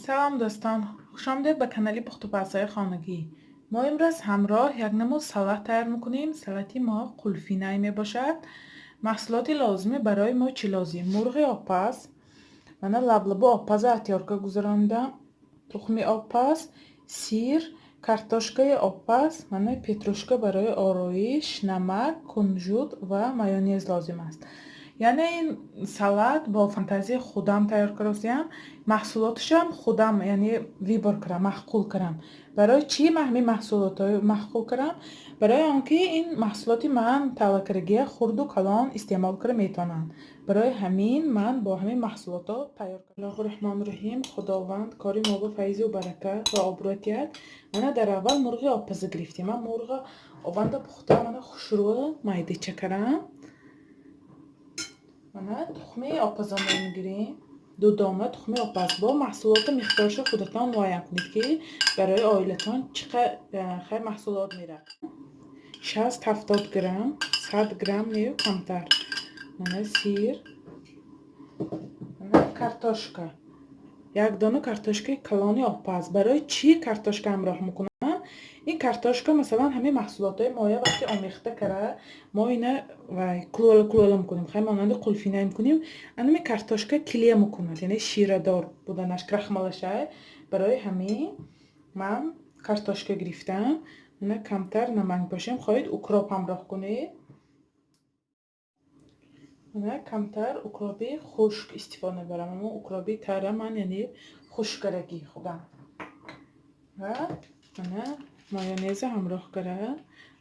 Салом дӯстон, хушомадед ба канали пухтупазҳои хонагӣ. Мо имрӯз ҳамроҳ як намуд салат тайёр мекунем. Салати мо қулфинай мебошад. Маҳсулоти лозимӣ барои мо чӣ лозим? Мурғи обпаз, мана лаблабу обпаза атёрка гузарондам, тухми обпаз, сир, картошкаи обпаз, мана петрушка барои ороиш, намак, кунжут ва майонез лозим аст. Яъне ин салат бо фантазияи худам тайёр кардастам, маҳсулоташам худам яъне выбор кардам, маъқул кардам. Барои чӣ ман ҳамин маҳсулотҳоро маъқул кардам? Барои он ки ин маҳсулоти ман тавлакардагия хурду калон истеъмол карда метавонанд. Барои ҳамин ман бо ҳамин маҳсулотҳо тайёр кардам. Аллоҳу раҳмону раҳим, Худованд кори мо ба файзу баракат ва обрӯ диҳад. Мана дар аввал мурғи обпаза гирифтем. Ман мурғро обанда пухта, мана хушрӯ майдача кардам. Мана тухми обпазамо мегирем. Ду дона тухми обпаз. Бо маҳсулоти миқдоршо худатон муайян кунед, ки барои оилатон чӣ қадр маҳсулот меравад. 60-70 грамм, 100 грамм нею камтар. Мана сир, мана картошка. Як дона картошкаи калони обпаз. Барои чӣ картошка ҳамроҳ мекунам? Ин картошка масалан ҳамин маҳсулотҳои моя вақте омехта кара, мо ина вай кулола кулола мекунем, хай монанди қулфинай мекунем. Анами картошка килия мекунад, яъне ширадор буданаш, крахмалашай. Барои ҳамин ман картошка гирифтам. Мана камтар намак бошем, хоҳед укроп ҳамроҳ кунед. Мана камтар укроби хушк истифода мебарам. Аммо укроби тара ман яъне хушккарагӣ худам. Ва мана майонеза ҳамроҳ кара.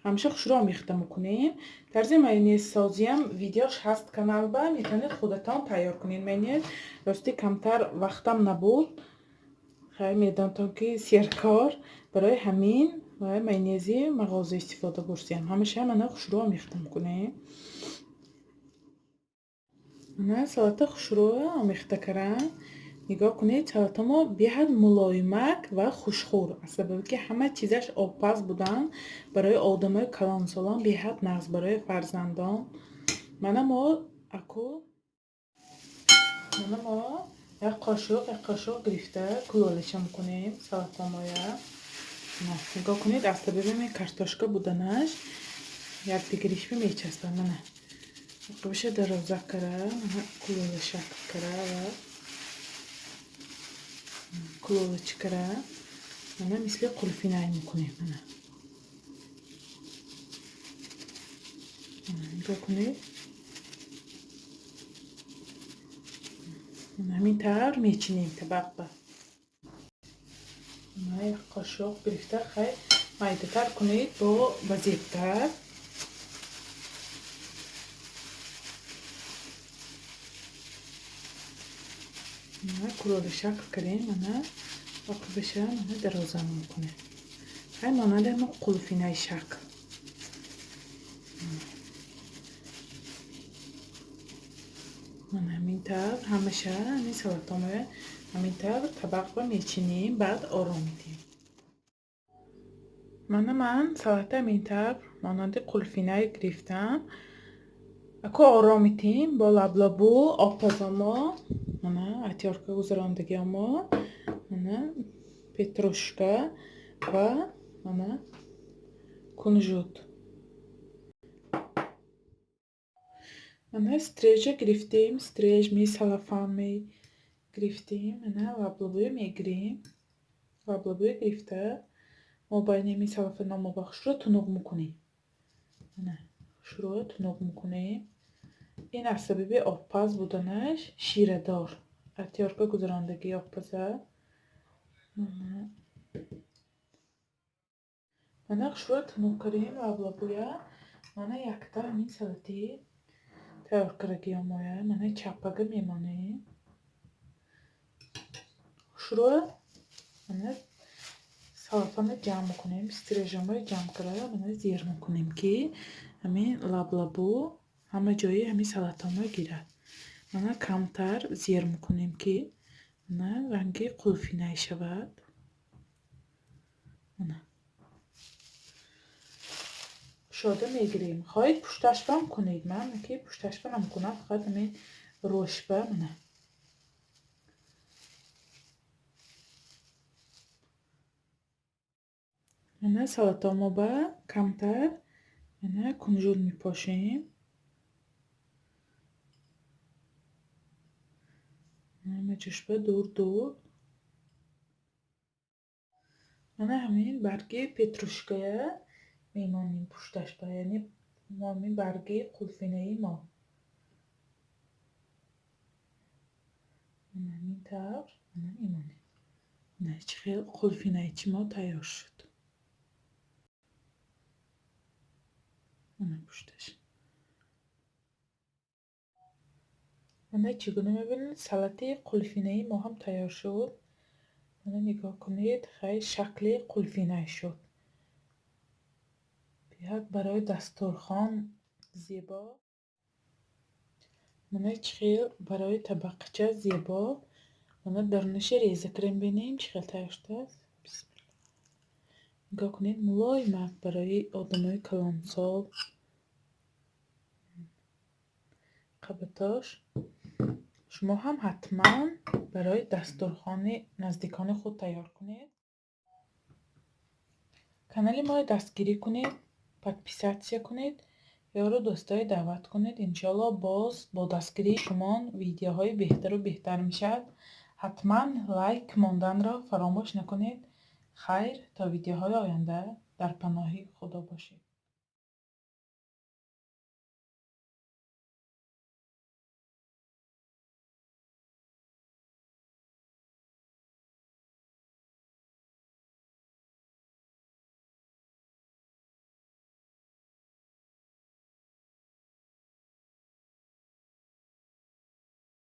Ҳамеша хушрӯ омехта мекунем. Тарзи майонезсозиам видеош ҳаст каналба, метавонед худатон тайёр кунед майонез. Рости камтар вақтам набуд. Хай медонтон ки серкор. Барои ҳамин майонези мағоза истифода бурсиям. Ҳамеша мана хушрӯ омехта мекунем. Мана салата хушрӯ омехта карам. Нигоҳ кунед, салата мо беҳад мулоимак ва хушхӯр. Аз сабаби ки ҳама чизаш обпаз будан, барои одамои калонсолон беҳад нағз, барои фарзандон. Мана мо аку мана мо як қошуқ, як қошуқ гирифта кулолаша мекунем салатамоя. Нигоҳ кунед, аз сабаби ҳамин картошка буданаш якдигаришби мечаспад. Мана оқибаша дарозак кара, мана кулола шакл кара ва кулолачи кара. Мана мисли қулфинай мекунем. Мана нигоҳ кунед, ҳамин тавр мечинем табақба. Мана як қошуқ гирифта, хай майдатар кунед бо базебтар. Мана кулола шакл кардем, мана оқибаша мана дароза мекунем. Хай монанди ҳамон қулфинаи шакл. Мана ҳамин тавр ҳамаша ҳамин салатомоя ҳамин тавр табақба мечинем, баъд ором медиҳем. Мана ман салата ҳамин тавр монанди қулфинай гирифтам. Аку ором медиҳем бо лаблабу обпазамо, мана атёрка гузарондагиамо, мана петрушка ва мана кунжут. Мана стрежа гирифтем, стреж ми салафан ми гирифтем, мана лаблабуя мегирем. Лаблабуя гирифта мо байни ҳамин салафаномо ба хушрӯ тунуқ мекунем. Мана хушрӯ тунуқ мекунем. Ин аз сабаби обпаз буданаш ширадор. Атёрка гузарондагии обпаза. Мана хушрӯ тунуқ кардем лаблабуя. Мана якта ҳамин салати тайёр кардагиамоя. Мана чаппага мемонем. Хушрӯ мана салафана ҷамъ мекунем, стрежамоя ҷамъ карда мана зер мекунем, ки ҳамин лаблабу ҳама ҷои ҳамин салатомоя гирад. Мана камтар зер мекунем, ки мана ранги қулфинай шавад. Мана кушода мегирем. Хоҳед пушташбам кунед. Ман ки пушташба намекунам, фақат ҳамин рӯшба. Мана Мана, салатҳо мо ба камтар, мана, кунжут мепошем. Ҳама ҷошба дур дур. Мана, ҳамин барги петрушкая мемонем пушташба, яъне ҳамин барги қулфинаи мо. Мана, ҳамин тавр, мана, мемонем. Мана, чӣ хел қулфинаичи мо тайёр шуд. Мана, пушташ. Мана, чӣ гуна мебинед, салати қулфинаи мо ҳам тайёр шуд. Мана, нигоҳ кунед, хай, шакли қулфинай шуд. Беҳад барои дастурхон зебо. Мана, чӣ хел барои табақча зебо. Мана, дарунаша реза кунем, бинем, чӣ хел тайёр шудааст. Бисмилла. Нигоҳ кунед, мулоимак, барои одамои калонсол. Қабатош. Шумо ҳам ҳатман барои дастурхони наздикони худ тайёр кунед. Канали моро дастгирӣ кунед, подписаться кунед, ёру дӯстое даъват кунед. Иншоалло, боз бо дастгирии шумон видеоҳои беҳтару беҳтар мешавад. Ҳатман лайк монданро фаромӯш накунед. Хайр, то видеоҳои оянда дар паноҳи Худо бошед.